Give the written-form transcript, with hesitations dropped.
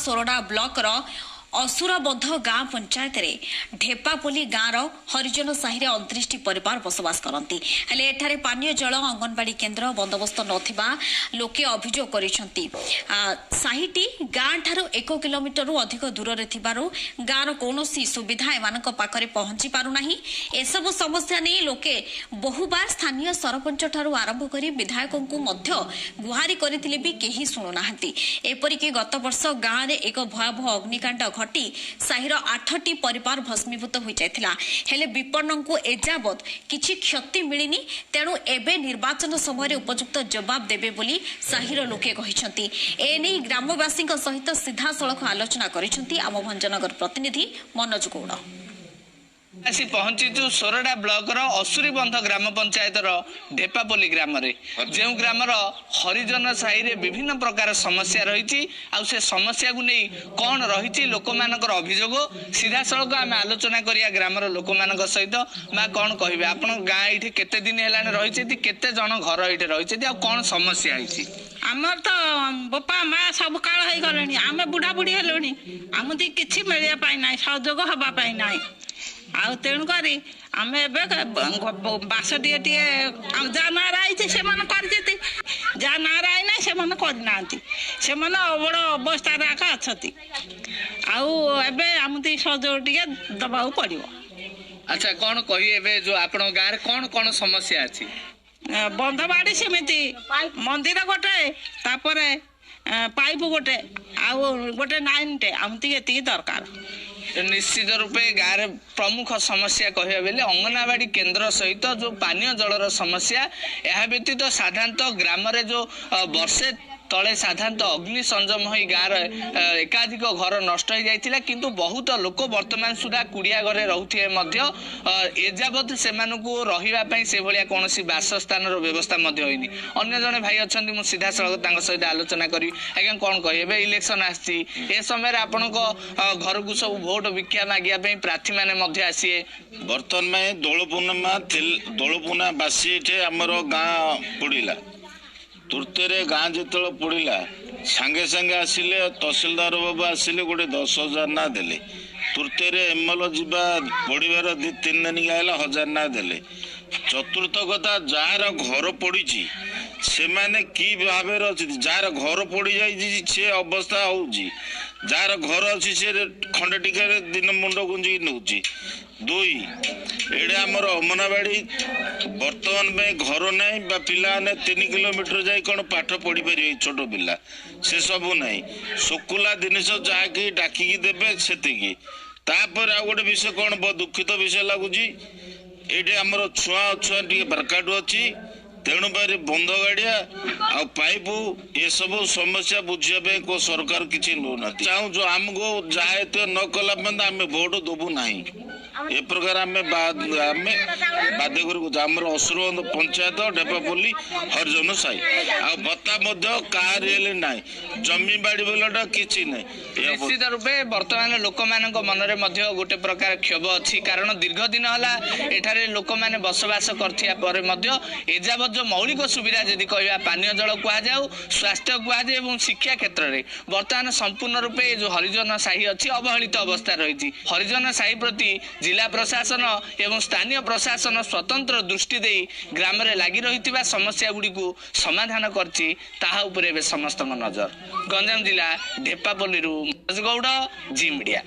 ସୋରଡ଼ା ବ୍ଲକର ଅସୁରବନ୍ଧ ଗାଁ ପଞ୍ଚାୟତରେ ଢେପାପଲ୍ଲୀ ଗାଁର ହରିଜନ ସାହିରେ 29ଟି ପରିବାର ବସବାସ କରନ୍ତି। ହେଲେ ଏଠାରେ ପାନୀୟ ଜଳ, ଅଙ୍ଗନବାଡି କେନ୍ଦ୍ର ବନ୍ଦୋବସ୍ତ ନଥିବା ଲୋକେ ଅଭିଯୋଗ କରିଛନ୍ତି। ସାହିଟି ଗାଁଠାରୁ 1 କିଲୋମିଟରରୁ ଅଧିକ ଦୂରରେ ଥିବାରୁ ଗାଁର କୌଣସି ସୁବିଧା ଏମାନଙ୍କ ପାଖରେ ପହଞ୍ଚି ପାରୁନାହିଁ। ଏସବୁ ସମସ୍ୟା ନେଇ ଲୋକେ ବହୁବାର ସ୍ଥାନୀୟ ସରପଞ୍ଚଠାରୁ ଆରମ୍ଭ କରି ବିଧାୟକଙ୍କୁ ମଧ୍ୟ ଗୁହାରି କରିଥିଲେ ବି କେହି ଶୁଣୁନାହାନ୍ତି। ଏପରିକି ଗତବର୍ଷ ଗାଁରେ ଏକ ଭୟାବହ ଅଗ୍ନିକାଣ୍ଡ ଘଟି ସାହିର 8ଟି ପରିବାର ଭସ୍ମୀଭୂତ ହୋଇଯାଇଥିଲା। ହେଲେ ବିପନ୍ନଙ୍କୁ ଏଯାବତ୍ କିଛି କ୍ଷତି ମିଳିନି। ତେଣୁ ଏବେ ନିର୍ବାଚନ ସମୟରେ ଉପଯୁକ୍ତ ଜବାବ ଦେବେ ବୋଲି ସାହିର ଲୋକେ କହିଛନ୍ତି। ଏନେଇ ଗ୍ରାମବାସୀଙ୍କ ସହିତ ସିଧାସଳଖ ଆଲୋଚନା କରିଛନ୍ତି ଆମ ଭଞ୍ଜନଗର ପ୍ରତିନିଧି ମନୋଜ ଗୌଡ଼। ଆସି ପହଞ୍ଚିଛୁ ସୋରଡ଼ା ବ୍ଲକର ଅସୁରୀବନ୍ଧ ଗ୍ରାମ ପଞ୍ଚାୟତର ଢେପାପଲ୍ଲୀ ଗ୍ରାମରେ, ଯେଉଁ ଗ୍ରାମର ହରିଜନ ସାହିରେ ବିଭିନ୍ନ ପ୍ରକାର ସମସ୍ୟା ରହିଛି। ଆଉ ସେ ସମସ୍ୟାକୁ ନେଇ କ'ଣ ରହିଛି ଲୋକମାନଙ୍କର ଅଭିଯୋଗ, ସିଧାସଳଖ ଆମେ ଆଲୋଚନା କରିବା ଗ୍ରାମର ଲୋକମାନଙ୍କ ସହିତ। ମା, କ'ଣ କହିବେ, ଆପଣଙ୍କ ଗାଁ ଏଇଠି କେତେ ଦିନ ହେଲାଣି ରହିଛନ୍ତି, କେତେ ଜଣ ଘର ଏଇଠି ରହିଛନ୍ତି, ଆଉ କ'ଣ ସମସ୍ୟା ହେଇଛି? ଆମର ତ ବୋପା ମା ସବୁ କାଳ ହେଇଗଲେଣି, ଆମେ ବୁଢା ବୁଢୀ ହେଲୁଣି, ଆମକୁ କିଛି ମିଳିବା ପାଇଁ ନାହିଁ, ସହଯୋଗ ହବା ପାଇଁ ନାହିଁ। ଆଉ ତେଣୁକରି ଆମେ ଏବେ ବାସ ଟିକେ ଟିକେ ଯାହା ନାଁରେ ଆଇଛି ସେମାନେ କରିଛନ୍ତି, ଯାହା ନାଁରେ ଆଇନାହିଁ ସେମାନେ କରିନାହାନ୍ତି। ସେମାନେ ଅବଡ଼ ଅବସ୍ଥାରେ ଏକା ଅଛନ୍ତି। ଆଉ ଏବେ ଆମକୁ ସହଯୋଗ ଟିକେ ଦବାକୁ ପଡ଼ିବ। ଆଚ୍ଛା, କ'ଣ କହିବେ, ଏବେ ଯୋଉ ଆପଣଙ୍କ ଗାଁରେ କ'ଣ କ'ଣ ସମସ୍ୟା ଅଛି? ବନ୍ଧବାଡ଼ି ସେମିତି, ମନ୍ଦିର ଗୋଟେ, ତାପରେ ପାଇପ ଗୋଟେ, ଆଉ ଗୋଟେ ନାଇନଟେ, ଆମକୁ ଏତିକି ଦରକାର। ନିଶ୍ଚିତ ରୂପେ ଗାଁରେ ପ୍ରମୁଖ ସମସ୍ୟା କହିବା ବେଲେ ଅଙ୍ଗନବାଡି କେନ୍ଦ୍ର ସହିତ ଯୋଉ ପାନୀୟ ଜଳର ସମସ୍ୟା। ଏହା ବ୍ୟତୀତ ସାଧାରଣତଃ ଗ୍ରାମରେ ଯୋଉ ବର୍ଷେ ତଳେ ସାଧାରଣତଃ ଅଗ୍ନି ସଂଯମ ହୋଇ ଗାଁର ଏକାଧିକ ଘର ନଷ୍ଟ ହେଇଯାଇଥିଲା, କିନ୍ତୁ ବହୁତ ଲୋକ ବର୍ତ୍ତମାନ ସୁଦ୍ଧା କୁଡ଼ିଆ ଘରେ ରହୁଥିବେ ମଧ୍ୟ ଏଯାବତ୍ ସେମାନଙ୍କୁ ରହିବା ପାଇଁ ସେଭଳିଆ କୌଣସି ବାସସ୍ଥାନର ବ୍ୟବସ୍ଥା ମଧ୍ୟ ହୋଇନି। ଅନ୍ୟ ଜଣେ ଭାଇ ଅଛନ୍ତି, ମୁଁ ସିଧାସଳଖ ତାଙ୍କ ସହିତ ଆଲୋଚନା କରିବି। ଆଜ୍ଞା, କ'ଣ କହିବେ, ଏବେ ଇଲେକ୍ସନ ଆସିଛି, ଏ ସମୟରେ ଆପଣଙ୍କ ଘରକୁ ସବୁ ଭୋଟ ଭିକ୍ଷା ମାଗିବା ପାଇଁ ପ୍ରାର୍ଥୀମାନେ ମଧ୍ୟ ଆସିବେ? ବର୍ତ୍ତମାନ ପାଇଁ ଦୋଳ ପୂର୍ଣ୍ଣିମା, ଦୋଳ ପୂର୍ଣ୍ଣିମା ବାସି ଏଠି ଆମର ଗାଁ ପୋଡ଼ିଲା। ତୃତୀୟରେ ଗାଁ ଯେତେବେଳେ ପୋଡ଼ିଲା, ସାଙ୍ଗେ ସାଙ୍ଗେ ଆସିଲେ ତହସିଲଦାର ବାବୁ, ଆସିଲେ ଗୋଟେ 10,000 ନା ଦେଲେ। ତୃତୀୟରେ ଏମଏଲ ଯିବା ପଡ଼ିବାର 2 3 ଦିନ ହେଲା 1000 ନା ଦେଲେ। ଚତୁର୍ଥ କଥା, ଯାହାର ଘର ପଡ଼ିଛି ସେମାନେ କି ଭାବରେ ଅଛନ୍ତି? ଯାହାର ଘର ପୋଡ଼ି ଯାଇଛି ସେ ଅବସ୍ଥା ହଉଛି, ଯାହାର ଘର ଅଛି ସେ ଖଣ୍ଡେ ଟିକାରେ ଦିନ ମୁଣ୍ଡ ଗୁଞ୍ଜିକି ନେଉଛି। ଦୁଇ, ଏଇଟା ଆମର ଅମନାବାଡ଼ି, ବର୍ତ୍ତମାନ ପାଇଁ ଘର ନାହିଁ ବା ପିଲାମାନେ 3 କିଲୋମିଟର ଯାଇ କ'ଣ ପାଠ ପଢ଼ିପାରିବେ? ଛୋଟ ପିଲା, ସେ ସବୁ ନାହିଁ। ଶୁକୁଲା ଜିନିଷ ଯାହାକି ଡାକିକି ଦେବେ ସେତିକି। ତାପରେ ଆଉ ଗୋଟେ ବିଷୟ କ'ଣ ବହୁତ ଦୁଃଖିତ ବିଷୟ ଲାଗୁଛି, ଏଇଠି ଆମର ଛୁଆଁ ଅଛୁଆଁ ଟିକେ ବାରକାଟୁ ଅଛି। ତେଣୁ କରି ବନ୍ଧ ଗାଡ଼ିଆ ଆଉ ପାଇପ ଏସବୁ ସମସ୍ୟା ବୁଝିବା ପାଇଁ କୋଉ ସରକାର କିଛି ନେଉନାହାନ୍ତି। ଚାହୁଁଛୁ ଆମକୁ ଯାହା ଏତେ ନ କଲା ପର୍ଯ୍ୟନ୍ତ ଆମେ ଭୋଟ ଦବୁ ନାହିଁ। ଏ ପ୍ରକାର ଆମେ ବାଧ୍ୟ କରିବୁ। ଆମର ଅସୁରବନ୍ଧ ପଞ୍ଚାୟତ, ଢେପାପଲ୍ଲୀ, ହରିଜନ ସାହି, ଆଉ ଭତ୍ତା ମଧ୍ୟ କାହାରି ହେଲେ ନାହିଁ, ଜମି ବାଡ଼ି ବୋଲଟା କିଛି ନାହିଁ। ନିଶ୍ଚିତ ରୂପେ ବର୍ତ୍ତମାନ ଲୋକମାନଙ୍କ ମନରେ ମଧ୍ୟ ଗୋଟେ ପ୍ରକାର କ୍ଷୋଭ ଅଛି, କାରଣ ଦୀର୍ଘ ଦିନ ହେଲା ଏଠାରେ ଲୋକମାନେ ବସବାସ କରିଥିବା ପରେ ମଧ୍ୟ ଏଯାବତ୍ ଯୋଉ ମୌଳିକ ସୁବିଧା ଯଦି କହିବା, ପାନୀୟ ଜଳ କୁହାଯାଉ, ସ୍ୱାସ୍ଥ୍ୟ କୁହାଯାଉ ଏବଂ ଶିକ୍ଷା କ୍ଷେତ୍ରରେ ବର୍ତ୍ତମାନ ସମ୍ପୂର୍ଣ୍ଣ ରୂପେ ଏ ଯୋଉ ହରିଜନ ସାହି ଅଛି ଅବହେଳିତ ଅବସ୍ଥା ରହିଛି। ହରିଜନ ସାହି ପ୍ରତି ଜିଲ୍ଲା ପ୍ରଶାସନ ଏବଂ ସ୍ଥାନୀୟ ପ୍ରଶାସନ ସ୍ୱତନ୍ତ୍ର ଦୃଷ୍ଟି ଦେଇ ଗ୍ରାମରେ ଲାଗି ରହିଥିବା ସମସ୍ୟା ଗୁଡ଼ିକୁ ସମାଧାନ କରିଛି, ତାହା ଉପରେ ଏବେ ସମସ୍ତଙ୍କ ନଜର। ଗଞ୍ଜାମ ଜିଲ୍ଲା ଢେପାପଲ୍ଲୀରୁ ମନୋଜ ଗୌଡ଼, ଜି ମିଡ଼ିଆ।